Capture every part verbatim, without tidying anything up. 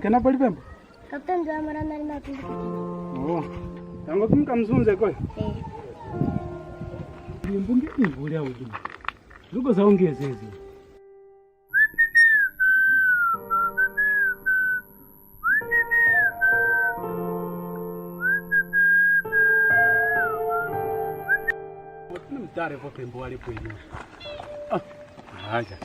Kena pali pembo? Kapita nzwa mara nari mapindi. Oh. Tango tumka mzunze kwe. Eh. Imbu nge imbu lya udu. Luko za ungezeze. Mtare po pembo wale kwenu. Ah, haja.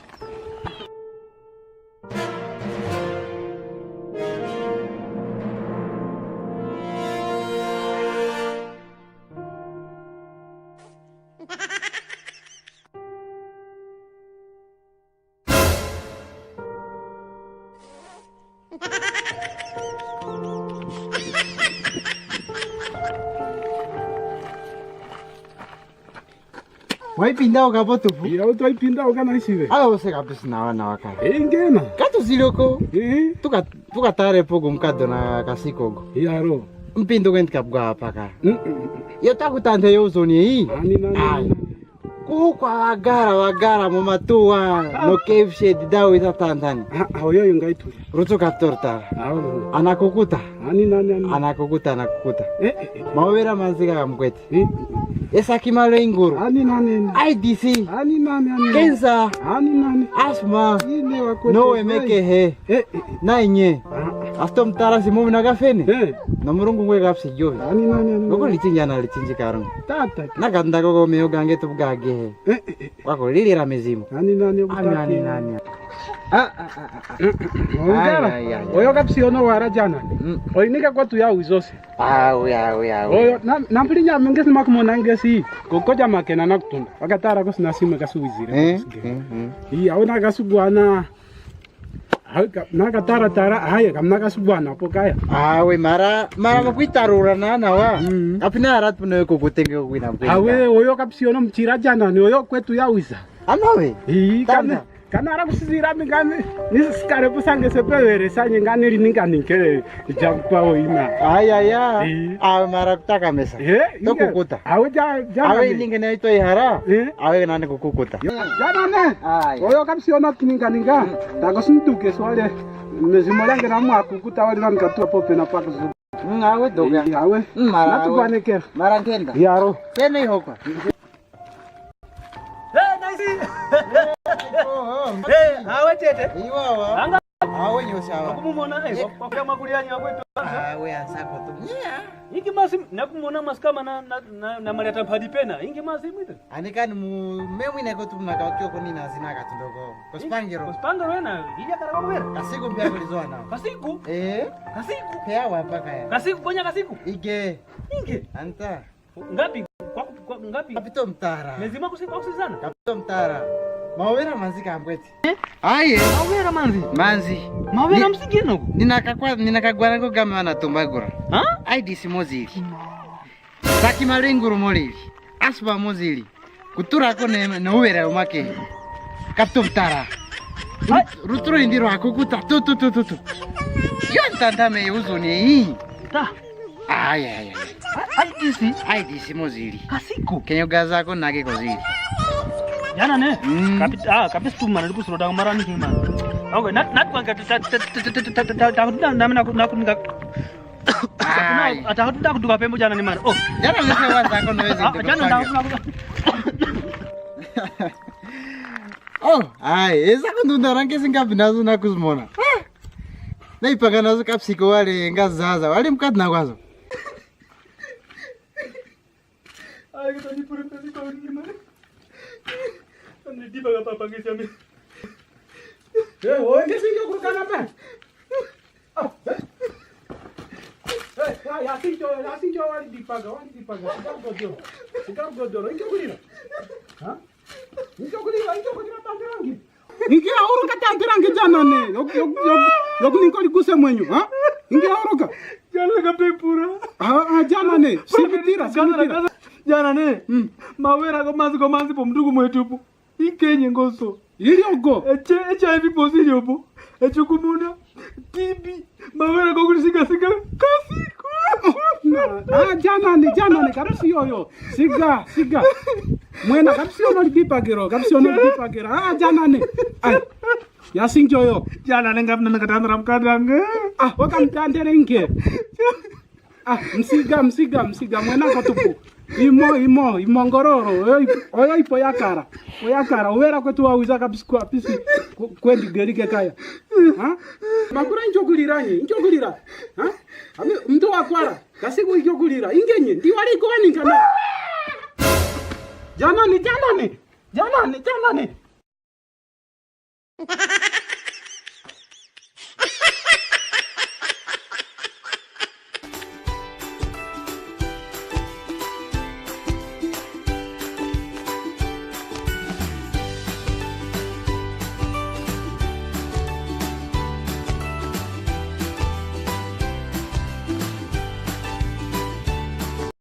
Waipinda ukapo tupu. Iya, utu waipinda ukana isive. Ayo, ose kapisi na wana waka. Eh, ingena. Katuziloko. Eh. Tuka, tukatare pogo mkado na kasikogo. Iya, ro. Mpindu kwendi kabwa apaka. Mm, mm, mm. Yo takutante yo uzoni eyi. Ani, nani, ayi, nani. Kuhu kwa wagara, wagara, mo matuwa, ah, no cave shed, dawu isa tantani. Ah, ah, oyo yo ngaituli. Rutu kapita rutara. Ah, oyo. Anakukuta. Ani, nani, ani. Anakukuta, anakukuta. Eh, eh, eh. Maubera manzi ka kamkwete. Eh, eh, eh. Esaki malo inguru. Ani, nani, ani. I D C. Ani, nani, ani. Cancer. Ani, nani. Asthma. Ine wakwete. No, emeke he. Eh, eh, eh. Na inye. Ah, ah. Asito mtara si momi na kafene. Eh. Na murungu ngwe kapisi jovi. Ani, nani, ani. Loko lichinja na lichinji karungu. Tata. Na kanda koko meyo gange tupu gage he. Eh, eh, eh. Wako lilira mizimu. Ani, nani, ani, ani, ani. Ah, ah, ah, ah, ah. Mm, mm, mm. Ongera. Ai, ai, ai, ai. Oyo kapisi ono wara jana. Mm. Oinika kwatu ya wizose. Awe, awe, awe. Oyo, na, nampili nyame ngesi makumona ngesi. Kokoja makena nakutunda. Wakatara kosi na simwe kasuwizire. Eh, eh, eh. Iya, awe nakasugwana. Awe ka, nakataratara, aye, kam nakasugwana po kaya. Awe, mara, mara mukwitarura nana wa. Mm. Apina ara tuno yo kukutenge kwina kwina. Awe, oyo kapisi ono mchira jana, ni oyo kwetu yawiza. Anawe? Ii, tanda. Kana, kana ara kusizira mi ngani, ni sikare pusange sepewere sanye ngani lini ngani nkele, jankwa oina. Aya, ya. Ii. Awe, mara kutaka mesa. Eh, inge. Tokukuta. Awe ja, ja awe nani? Ninge na ito ihara. Eh? Awe nani kukukuta. Jana ne. Aya. Oyo kapisi ona kininga ninga. Mm. Tako sintuke swale. Mezimo lyange na mwa kukuta wali na nkatu pope na paku zu. Mm, awe doga. Eh, awe. Mm, mara. Natu awe. Kwanekera. Mara nkenda. Yaro. Sene ihokwa. Eh, nice. Oh, oh. Eh, awe tete. Iwawa. Anga. Awe nyosa awa. Kumumona, eh, kwa, kwa, kwa makuliani wa kwetu. Awe ansako tu. Yeah. Inki masi, nakumona masi kama na, na, na, na mali ata mpadi pena. Inki masi mwite? Ani kani mu, me mwine ko tu muna ka kyoko nina zina katundoko. Kosipangiro. Kosipangiro ena, ilya kara kwa kubera. Kasiku mbya kulizwana. Kasiku? Eh. Kasiku? Kaya wapaka ya. Kasiku, konya kasiku? Ige. Inge. Anta. Ngapi? Kwa, kwa, ngapi? Kapito mtara. Mezima kusi, kwa kusizana? Kapito mtara. Mawera manzi kambwete. Eh? Aye. Mawera manzi? Manzi. Mawera ni, msigeno? Nina kakwa, nina kagwana ko game wana tumbagura. Ha? Ayi disi mozili. Saki malenguru molili. Asuba mozili. Kutura ko ne, ne uwera umake. Kapito mtara. Ai. Ruturo indiro akukuta. Tu, tu, tu, tu, tu. Yo ntanda me uzuni. Ta. Ai, ai, ai. Ai, ai, disi. Ai, disi mozili. Kasiku. Kenyo gaza ko nage kozili. Jana ne? Mm. Kapi, ah, kapisi tu mana, luku suro dang marani king mana. Okay, nat, nat kwa ta, ta, ta, na, na, na, na, na, na, ai. Ata hatu nda kutuka pembo jana ni mana. Oh. Jana wese waza ko no wese. Ah, jana nda kutuka. Oh, ai, eza ko ndunda ranke singa binazo na kuzimona. Ah. Na ipanga nazo kapisi ko wale nga zaza. Wale mkati na kwazo. Ai, kita ni pura pesi ko ni mana. Ani dipa ka papa ngesi ami. Eh, o ngesi ndio kurukana pa. Ah, eh. Eh, ya, ya sinjo, ya sinjo wali dipaga, wali dipaga. Sigar godoro. Sigar godoro. Injo kulira. Ha? Injo kulira, injo kulira tandirangi. Inki auru ka tandirangi jana ne. Yo, yo, yo, yo kuninko liguse mwenyu, ha? Inki auru ka. Jana ka pepura. Ah, ah, jana ne. Sibitira, sibitira. Jana ne. Mm. Mawera ko manzi ko manzi po mdugu mwetupu. Ikenye ngoso. Iliogo. Eche, H I V posi iliopo. Eche kumuna. T B. Mawera ko kuli siga siga. Kasiku. Na, ah, jana ne, jana ne, kapisi yoyo. Siga, siga. Mwena kapisi ono lidipagero, kapisi ono lidipagero. Ah, jana ne. Ai. Ya sinjo yo. Jana ne ngapina nakatandra mkadanga. Ah, waka mtandere nke. Ah, msiga, msiga, msiga, mwena kotupu. Imo, imo, imo ngororo. Oyo, oyo ipo yakara. Oyo yakara. Owera kwetu wawiza kapisi kwa pisi. Ku-, kwendi gerike kaya. Ha? Makura nchokulira nyi, nchokulira. Ha? Ami, mtu wakwara. Kasi ku nchokulira. Ingenye, ndiwali kwani kana. Janani, janani. Janani, janani.